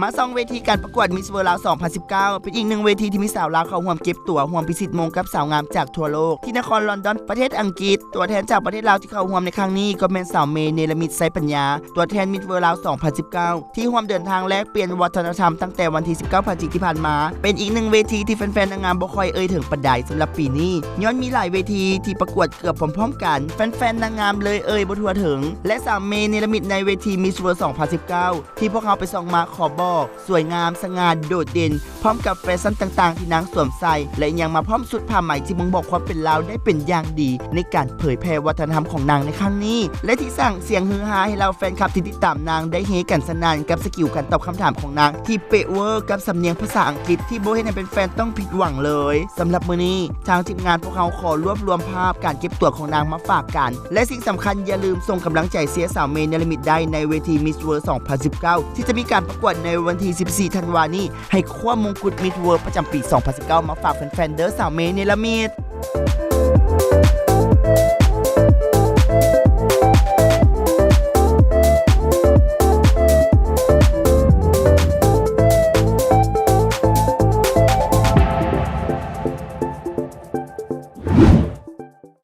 ມາສອງເວທີການປະກວດ Miss World ລາວ ສອງພັນສິບເກົ້າ ເປັນອີກໜຶ່ງເວທີທີ່ມີສາວລາວເຂົ້າຮ່ວມເກັບຕົວ ຮ່ວມພິຊິດໂມງກັບສາວງາມຈາກທົ່ວໂລກ ທີ່ນະຄອນລອນດອນ ປະເທດອັງກິດ. ຕົວແທນຈາກປະເທດລາວທີ່ເຂົ້າຮ່ວມໃນຄັ້ງນີ້ກໍແມ່ນສາວເມ ເນລະມິດ ໄຊປັນຍາ ຕົວແທນ Miss World ລາວ ສອງພັນສິບເກົ້າ ທີ່ຮ່ວມເດີນທາງແລກປ່ຽນວັດທະນະທຳຕັ້ງແຕ່ວັນທີສິບເກົ້າ ພະຈິກທີ່ຜ່ານມາ, ເປັນອີກໜຶ່ງເວທີທີ່ແຟນໆນາງງາມບໍ່ຄ່ອຍເອີ່ຍເຖິງປານໃດສຳລັບປີນີ້, ຍ້ອນມີຫຼາຍເວທີທີ່ປະກວດເກືອບພ້ອມໆກັນ, ແຟນໆນາງງາມເລີຍເອີ່ຍບໍ່ທົ່ວເຖິງ. ແລະ ສາວເມ ເນລະມິດ ໃນເວທີ Miss World ສອງພັນສິບເກົ້າ ທີ່ພວກເຮົາໄປສ່ອງມາ ຂໍບອກ ສວຍງາມ, ສະຫງ່າ, ໂດດເດັ່ນ, ພ້ອມກັບແຟຊັ່ນຕ່າງໆທີ່ນາງສວມໃສ່ ແລະ ຍັງມາພ້ອມຊຸດຜ້າໄໝທີ່ບົ່ງບອກຄວາມເປັນລາວໄດ້ເປັນຢ່າງດີ ໃນການເຜີຍແຜ່ວັດທະນະທຳຂອງນາງໃນຄັ້ງນີ້ ແລະ ທີ່ສ້າງສຽງຮືຮາໃຫ້ເຫຼົ່າແຟນຄລັບທີ່ຕິດຕາມນາງໄດ້ເຮກັນສະໜັ່ນ ກັບສະກິວການຕອບຄຳຖາມຂອງນາງທີ່ເປະເວີ ກັບສຳນຽງພາສາອັງກິດທີ່ບໍ່ເຮັດໃຫ້ແຟນໆຕ້ອງຜິດຫວັງເລີຍ. ສຳລັບມື້ນີ້ ທາງທີມງານພວກເຮົາຂໍລວບລວມພາບການເກັບຕົວຂອງນາງມາຝາກກັນ ແລະ ສິ່ງສຳຄັນຢ່າລືມສົ່ງກຳລັງໃຈເຊຍສາວເມ ເນລະມິດ ໄດ້ໃນເວທີ Miss World ສອງພັນສິບເກົ້າ ທີ່ຈະມີການປະກວດໃນວັນທີສິບສີ່ ທັນວານີ້ ໃຫ້ຄວ້າມງກຸດ Miss World ປະຈຳປີ ສອງພັນສິບເກົ້າ ມາຝາກແຟນໆເດີ ສາວເມ ເນລະມິດ.